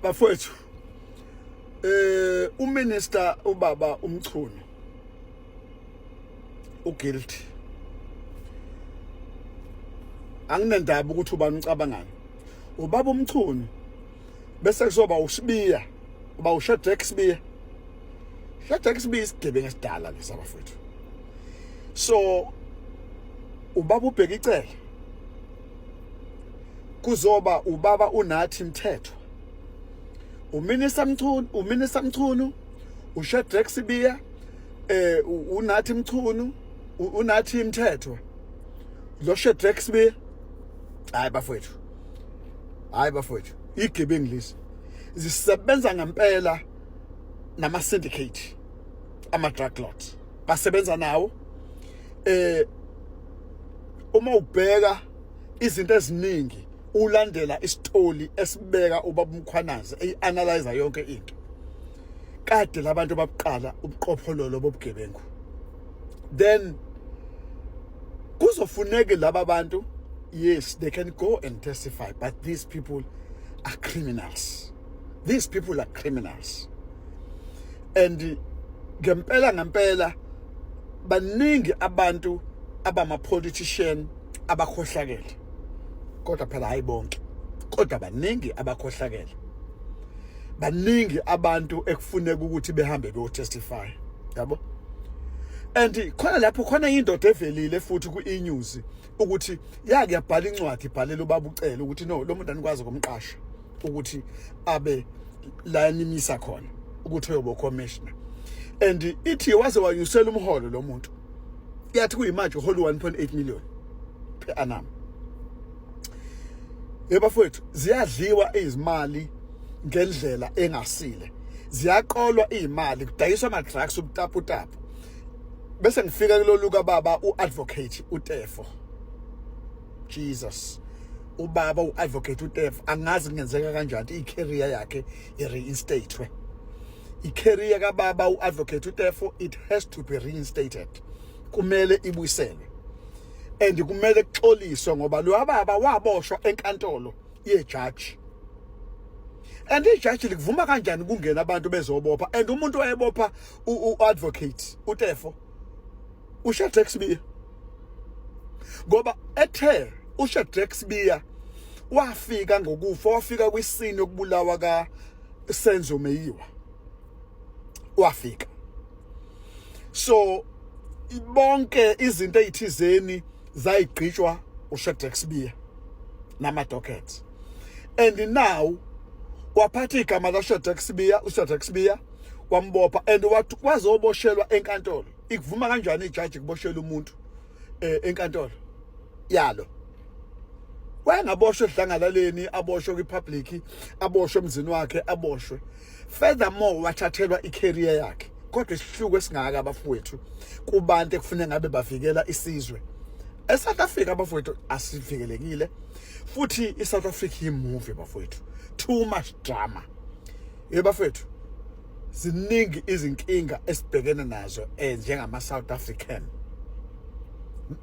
Bafowethu, uminister ubaba uMchunu uguilty. Anginendaba ukuthi ubani ucabangani. Ubaba uMchunu bese kuzoba uSibiya, uba uShadrack Sibiya. Shadrack Sibiya isigebengu esidala lesa, bafowethu. So ubaba uBheki Cele, kuzoba ubaba uNathi Mthethwa, uminister Mchunu, uminister Mchunu, uShadrack Sibiya, uNathi Mchunu, uNathi Mthethwa, lo Shadrack Sibiya. Hayi bafowethu, hayi bafowethu, igebengu lezi zisebenza ngempela nama syndicate, ama drug lord basebenza nawo. Uma ubheka izinto eziningi, ulandela isitori esibeka ubaba uMkhwanazi eyi-analyze yonke into, kade labantu babuqala ubuqophololo bobugebengu. Then kuzofuneka laba bantu, yes, they can go and testify, but these people are criminals. These people are criminals. And ngempela ngempela baningi abantu abama politician abakhohlakele, kodwa phela hayi bonke, kodwa baningi abakhohlakele, baningi abantu ekufuneka ukuthi behambe beyo-testify, yabo. And khona lapho khona indoda evelile futhi ku-e-news ukuthi yake yabhala incwadi, ibhalela ubaba uCele ukuthi no, lo muntu anikwazi ukumqasha ukuthi abe la nimisa khona ukuthi uyoba commissioner. And ithi waze wanyusela umholo lo muntu, yathi kuyimanje uhola 1.8 million per annum. Yebafowethu, ziyadliwa izimali ngendlela engasile, ziyaqolwa izimali, kudayiswa ama drugs, ubutaputapu. Bese ngifika kulolu kababa uadvocate uTeffo. Jesus, ubaba uadvocate uTeffo, angazi kungenzeka kanjani icareer yakhe i-reinstatewe. Icareer kababa uadvocate uTeffo, it has to be reinstated, kumele ibuyiselwe and kumele kuxoliswe, ngoba lo baba waboshwa enkantolo yejaji. And ijaji likuvuma kanjani kungena abantu bezobopha? And umuntu wayebopha uadvocate uTeffo uShadrack Sibiya, ngoba ethe uShadrack Sibiya wafika ngokufa, wafika kwiscene yokubulawa ka Senzo Meyiwa, wafika. So bonke izinto ezithizeni zayigqitshwa uShadrack Sibiya nama dockets. And now waphatha igama la Shadrack Sibiya, uShadrack Sibiya wambopha and wathi wazoboshelwa enkantolo. Ikuvuma kanjani ijaji kuboshela umuntu enkantolo yalo? Wayengaboshwe edlangalaleni, aboshwe kwipublic, aboshwe emzini wakhe, aboshwe. Furthermore, wathathelwa icareer yakhe. Kodwa isihluku esingaka, abafowethu, kubantu ekufuneka ngabe bavikela isizwe eSouth Africa, abafowethu, asivikelekile futhi. iSouth Africa imovie, bafowethu, too much drama. Yebafowethu, ziningi izinkinga esibhekene nazo njengama South African,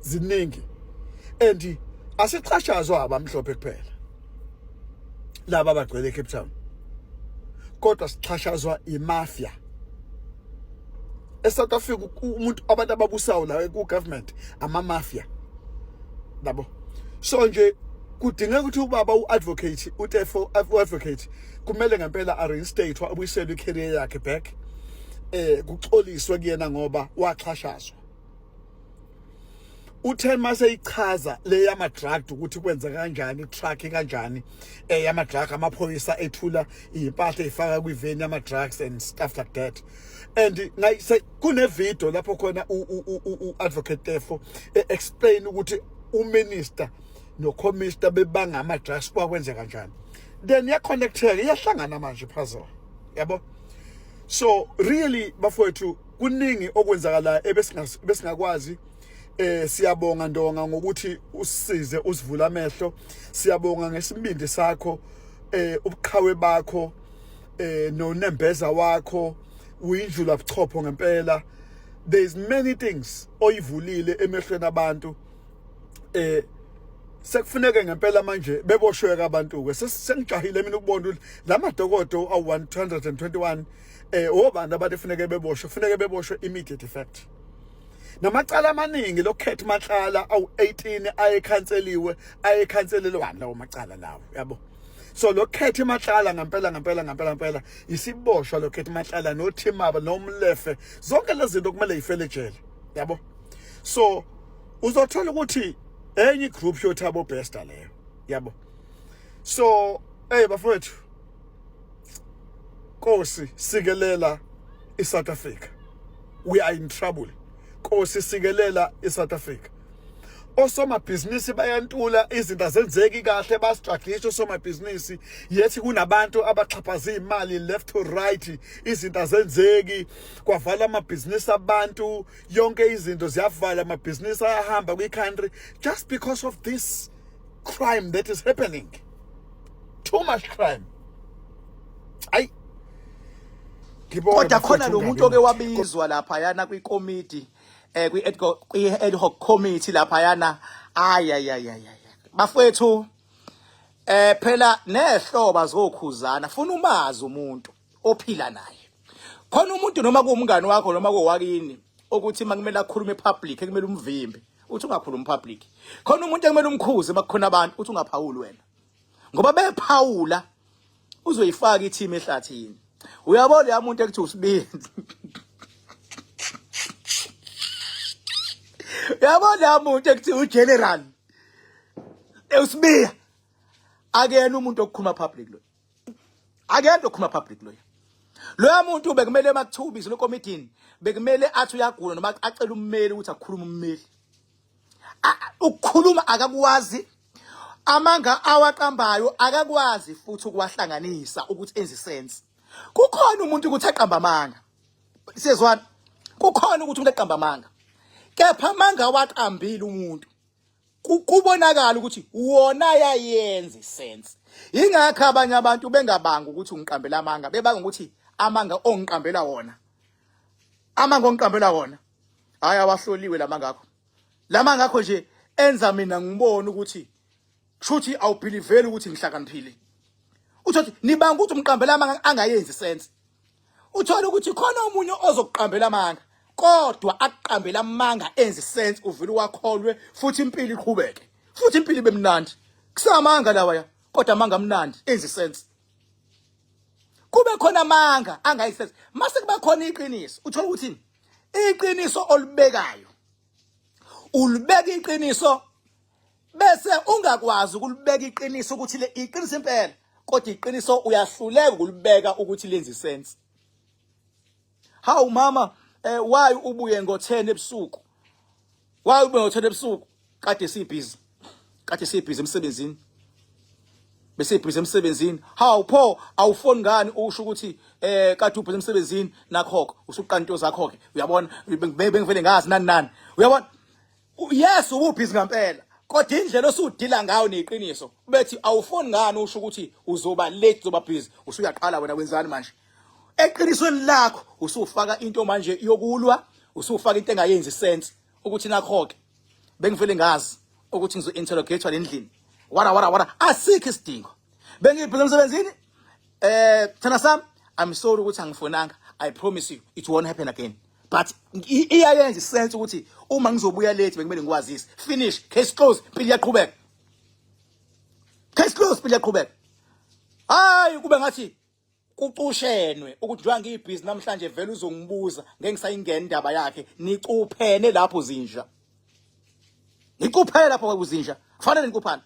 ziningi. And asixhashazwa abamhlophe kuphela laba abagcwele eCape Town, kodwa sixhashazwa imafia eSouth Africa. Umuntu, abantu ababusayo la ku government, ama mafia labo. So nje kudingeka ukuthi ubaba uadvocate uTeffo, advocate, kumele ngempela a reinstate, abuyiselwe icareer yakhe back, kuxoliswe kuyena ngoba waxhashazwa. Uthe mase ichaza le yama drug ukuthi kwenzeka kanjani, truck kanjani yama drug, amaphoyisa ethula impahla efaka kwiveni yama drugs and stuff like that. And ngayise kune video lapho khona u advocate Teffo explain ukuthi uminister no commissioner bebanga ama drugs, kwakwenzeka kanjani. Then iyaconnecteka, iyahlangana manje puzzle, yabo. So really, bafowethu, kuningi okwenzakalayo ebesingakwazi. Siyabonga Ndonga ngokuthi usisize, usivula amehlo. Siyabonga ngesibindi sakho, ubuqhawe bakho, nonembeza wakho, uyindlula buchopho ngempela. There is many things oyivulile emehlweni abantu. Sekufuneke ngempela manje beboshwe abantu ke. Sengijahile mina ukubona ukuthi lamadokodo awu 121 obani abantu kufuneke beboshwe, kufuneke beboshwe immediate effect. Namacala amaningi lokhetha mahlala awu18 ayekhanseliwe, ayekhanselelwani lawo macala lawo, yabo. So lokhetha imahlala ngempela ngempela ngempela ngempela isiboshwa lokhetha imahlala noThimaba noMlefe, zonke lezi zinto kumele ifele ejele, yabo. So uzothola ukuthi enye igroup yoThabo Bester leyo, yabo. So hey bafowethu, Nkosi sikelela iSouth Africa, we are in trouble. Nkosi sikelela iSouth Africa. Osomabhizinisi bayantula, izinto azenzeki kahle, bastruglisha osomabhizinisi, yethi kunabantu abaxhaphaza imali left to right, izinto azenzeki, kwavala amabhizinisi abantu, yonke izinto ziyavala, amabhizinisi ayahamba kwi-country just because of this crime that is happening. Too much crime. Ayi, kodwa khona lo muntu oke wabizwa lapha yana kwikomiti, kwi ad hoc committee lapha yana, ay ay ay ay bafowethu, phela nehloba zokhuzana, funa umazi umuntu ophila naye. Khona umuntu noma kuwumngani wakho noma kuwakini ukuthi makumele akhulume public ekumele umvimbe uthi ungakhulumi public. Khona umuntu ekumele umkhuze makukhona abantu uthi ungaphawuli wena, ngoba bephawula uzoyifaka i-team ehlathini. Uyabona ya muntu ekuthiwa usibindi, uyabona ya muntu ekuthiwa ugeneral uSibiya, akuyena umuntu okukhuluma public lo, akuyena okukhuluma public loyo. Loya muntu bekumele makuthiwa ubizwe ekomidini, bekumele athi uyagula noma acele ummeli ukuthi akukhulume ummeli. Ukukhuluma akakwazi, amanga awaqambayo akakwazi futhi ukuwahlanganisa ukuthi enze sense. Kukhona umuntu ukuthi aqamba amanga, siyezwana, kukhona ukuthi umuntu aqamba amanga, kepha amanga awaqambile umuntu kubonakala ukuthi wona yayenza isense. Ingakho abanye abantu bengabanga ukuthi ungiqambela amanga, bebanga ukuthi amanga ongiqambela wona, amanga ongiqambela wona hayi awahloliwe lamanga akho, lamanga akho nje enza mina ngibone ukuthi kushuthi awubhiliveli ukuthi ngihlakaniphile. Uthothi nibanga ukuthi umqambela amanga angayenzi sense. Uthola ukuthi khona omunye ozokuqambela amanga, kodwa akuqambela amanga enze sense, uvele wakholwe futhi impilo iqhubeke, futhi impilo ibe mnandi. Kusamanga lawa ya, kodwa amanga amnandi enze sense. Kube khona amanga angayisense, mase kuba khona iqiniso. Uthola ukuthi iqiniso olubekayo, ulibeka iqiniso bese ungakwazi ukulibeka iqiniso ukuthi le iqiniso impela, kodwa iqiniso uyahluleka ukulibeka ukuthi lenze sense. Hawu mama, why ubuye ngo10 ebusuku? Why ubuye ngo10 ebusuku? Kade sibhizi, kade sibhizi emsebenzini, bese ibhizi emsebenzini. Hawu pho, awufoni ngani usho ukuthi kade ubhizi emsebenzini? Nakhokho usuqala into zakho ke, uyabona, bengivele ngazi nani nani, uyabona. Yes, ububhizi ngempela, kodwa indlela osudila ngayo neqiniso bethi awufoni ngani usho ukuthi uzoba late, uzoba busy, usuyaqala wena wenzani manje eqinisweni lakho? Usufaka into manje yokulwa, usufaka into engayenzi sense ukuthi nakho ke bengivele ngazi ukuthi ngizo interrogate lendlini, wara wara wara, asikho isidingo, bengibhizi emsebenzini. Thana sami, I'm sorry ukuthi angifonanga, I promise you it won't happen again. But iyayenza isense ukuthi uma ngizobuya late bekumele ngikwazise. Finish, case close, impilo iyaqhubeka. Case close, impilo iyaqhubeka. Hayi kube ngathi kucushenwe ukuthi njengoba ngiyibhizi namhlanje vele uzongibuza, ngeke ngisayingena indaba yakhe. Nicuphene lapho zinja, nicuphene lapho kuzinja, kufanele nicuphane.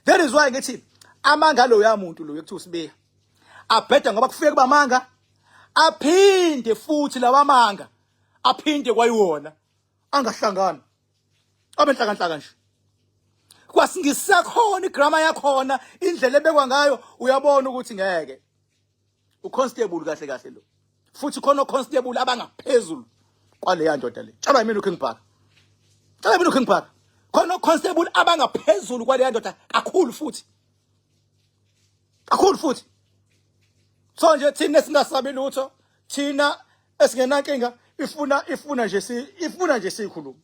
That is why ngithi amanga loya muntu lo ekuthiwa uSibiya abheda, ngoba kufike kuba amanga aphinde futhi lawa manga aphinde kwayiwona angahlangana, abe nhlankanhlaka nje kwasingisakhona igrammar yakhona, indlela ebekwa ngayo, uyabona ukuthi ngeke uconstable kahle kahle lo. Futhi khona constable abangaphezulu kwaleya ndoda le. Tshelwa yimina uKing Bhaka, tshelwa yimina uKing Bhaka, khona constable abangaphezulu kwaleya ndoda kakhulu futhi, kakhulu futhi. So nje thina singasabi lutho, thina esingenankinga, ifuna nje si ifuna nje sikhuluma.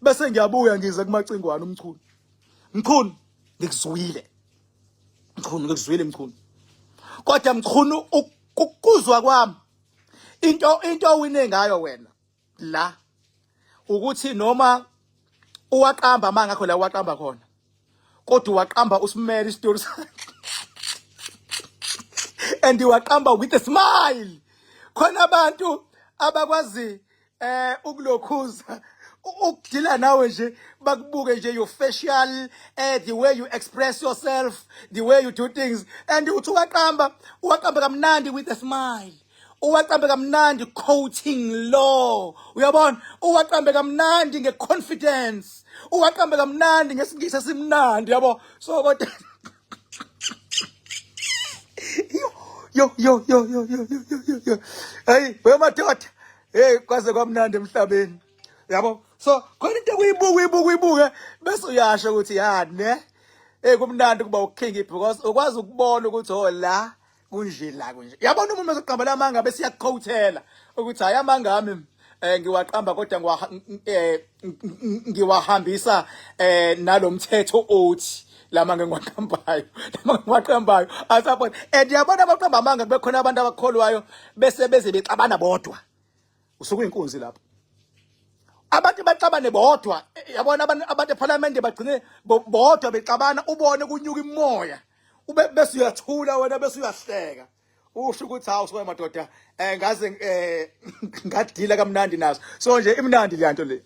Bese ngiyabuya ngize kumacingwane umchunu mchunu. Ngikuzwile Mchunu, ngikuzwile Mchunu, kodwa Mchunu, ukuzwa kwami into owine ngayo wena la ukuthi noma uwaqamba amanga akho la uwaqamba khona, kodwa uwaqamba usimele isitori sakhe and uwaqamba with a smile. Khona abantu abakwazi ukulokhuza ukudila nawe nje, bakubuke nje your facial, the way you express yourself, the way you do things, and uthi uwaqamba, uwaqamba kamnandi with a smile, uwaqambe kamnandi quoting law, uyabona, uwaqambe kamnandi ngeconfidence, uwaqambe kamnandi ngesiNgisi esimnandi, yabo. So kodwa yo yo yo yo yo yo yo yo yo, hey wemadoda, hey, kwaze kwamnandi emhlabeni, yabo. So khona into kuyibuka, uyibuka, uyibuke, bese uyasho ukuthi ya ne, hey, kumnandi kuba uking because ukwazi ukubona ukuthi oh, la kunje, la kunje, yabona. Uma uzoqamba amanga bese iyakuquotela ukuthi hayi, amanga ami ngiwaqamba kodwa ngiwahambisa nalomthetho othi lama ngiwaqambayo, lama ngiwaqambayo asabona. And yabona, abaqamba amanga kube khona abantu abakholwayo bese beze bexabana bodwa, usuke inkunzi lapho. Abantu baxabane bodwa, yabona, abantu eParliament bagcine bodwa bexabana, ubone kunyuka imoya, ube bese uyathula wena, bese uyahleka, usho ukuthi hawu, soya madoda, ngaze ngadila kamnandi naso. So nje imnandi le nto le.